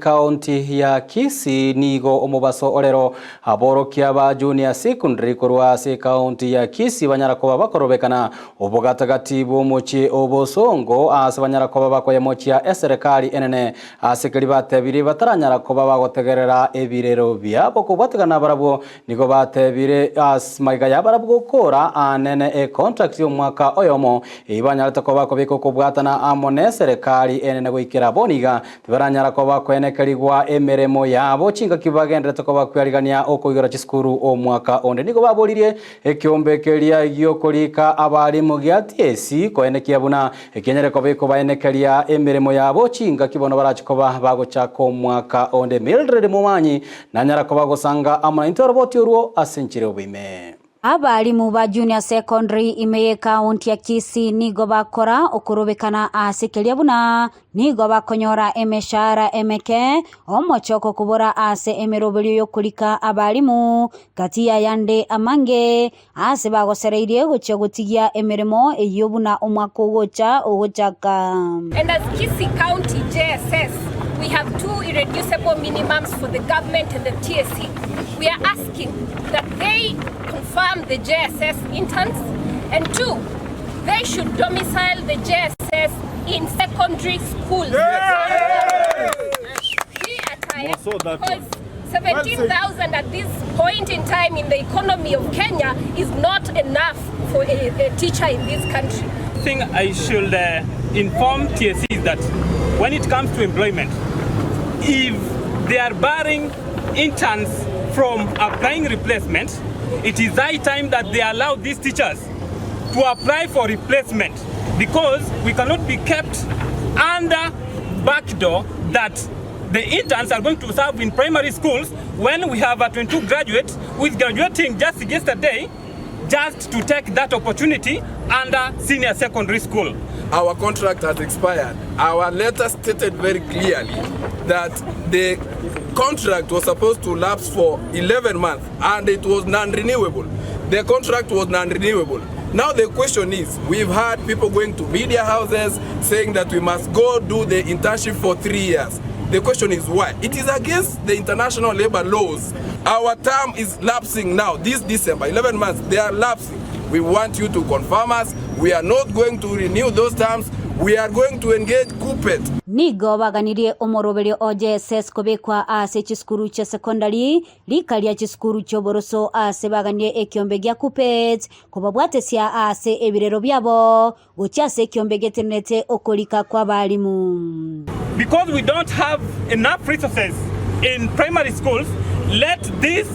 ekaunti ya Kisii nigo omobaso orero aborokia ba Junior Secondary korwa ase ekaunti ya Kisii banyara koba bakorobekana obogatagati bw'omochie o Bosongo ase banyara koba bakoyemochia eserekari enene ase keria batebire bataranyara koba bagotegerera ebirero biabo kobwatekana barabwo Nigo batebire ase magega y'abarabwo gokora anene econtract y'omwaka oyomo, eyio banyarete koba kobeka okobwatana amo neserekari enene goikera bono iga tibaranyara koba koenekerigwa emeremo yabo chingaki bagenderete koba kwearigania okoigora chisukuru omwaka onde. Nigo baboririe ekeombe keria gi'okorika abalimu gia TSC koenekia buna Ekianyare koba ekobaenekeria emeremo yabo chingaki bono barache koba bagochaka omwaka onde. Mildred Momanyi nanyara koba gosanga amo naintwe oroboti orwo ase enchera y'oboime. Abalimu ba Junior Secondary ime y'ekaunti ya Kisii nigo bakora okorobekana ase keria buna nigo bakonyora emeshahara emeke, omochoko kobora ase emeroberio y'okorika abalimu gati y'ayande amange Aase bagosereirie gochia gotigia emeremo eyio buna omwaka ogocha ogochaka. And as Kisii County JSS, we have two irreducible minimums for the government and the TSC. We are asking that they confirm the JSS interns and two, they should domicile the JSS in secondary schools. We are tired because 17,000 at this point in time in the economy of Kenya is not enough for a, a teacher in this country. thing I should uh, inform TSC is that when it comes to employment, if they are barring interns from applying replacement, it is high time that they allow these teachers to apply for replacement because we cannot be kept under backdoor that the interns are going to serve in primary schools when we have a 22 graduate who is graduating just yesterday just to take that opportunity under senior secondary school. Our contract has expired. Our letter stated very clearly that the contract was supposed to lapse for 11 months and it was non-renewable. The contract was non-renewable. Now the question is, we've had people going to media houses saying that we must go do the internship for 3 years. The question is why? It is against the international labor laws. Our term is lapsing now, this December, 11 months, they are lapsing. We want you to confirm us. We are not going to renew those terms. We are going to engage KUPPET. Nigo baganirie omoroberio o JSS kobekwa ase chisukuru chia sekondari, rika ria chisukuru chi'oboroso ase baganirie ekiombe gia KUPPET kobabwatesia ase ebirero biabo gochia ase ekiombe getenenete okorika kw'abalimu. Because we don't have enough resources in primary schools, let this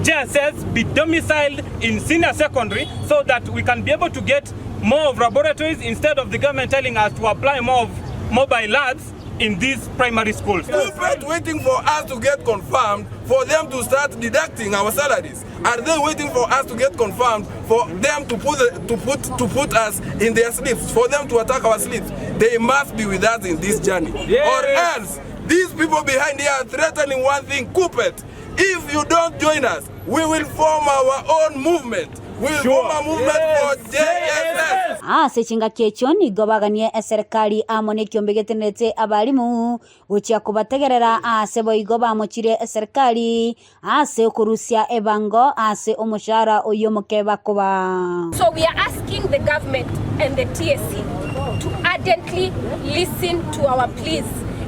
JSS be domiciled in senior secondary so that we can be able to get more of laboratories instead of the government telling us to apply more of mobile labs in these primary schools. KUPPET waiting for us to get confirmed for them to start deducting our salaries? Are they waiting for us to get confirmed for them to put, the, to put, to put us in their slips, for them to attack our slips? They must be with us in this journey. Yes. Or else, these people behind here are threatening one thing, KUPPET. If you don't join us, we will form our own movement. We will sure. form a movement yes. for JSS. Ase chingaki echio nigo baganie eserikari amo nekiombe getenenete abalimu gochia kobategerera aase boigo bamochirie eserikari ase okorusia ebango ase omoshahara oyio omoke bakoba. So we are asking the government and the TSC to urgently listen to our pleas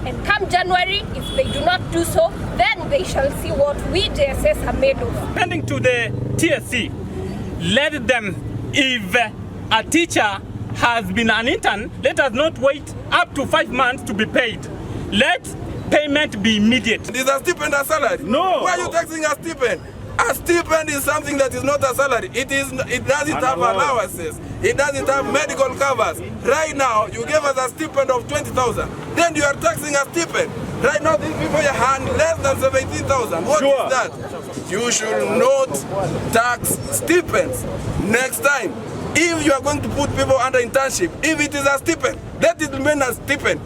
and come January if they do not do so then they shall see what we JSS are made of. Pending to the TSC, let them if a teacher has been an intern, let us not wait up to 5 months to be paid. Let payment be immediate. Is a stipend a salary? No. Why are you taxing a stipend? A stipend is something that is not a salary. It is. It doesn't have allowances. It doesn't have medical covers. Right now, you gave us a stipend of 20,000. Then you are taxing a stipend. Right now, these people you hand less than 17,000. What Sure. is that? You should not tax stipends. Next time, if you are going to put people under internship, if it is a stipend, let it remain a stipend.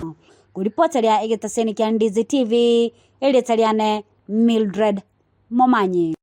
Koripota ria egetaseni kia Ndizi TV, erieta riane Mildred Momanyi.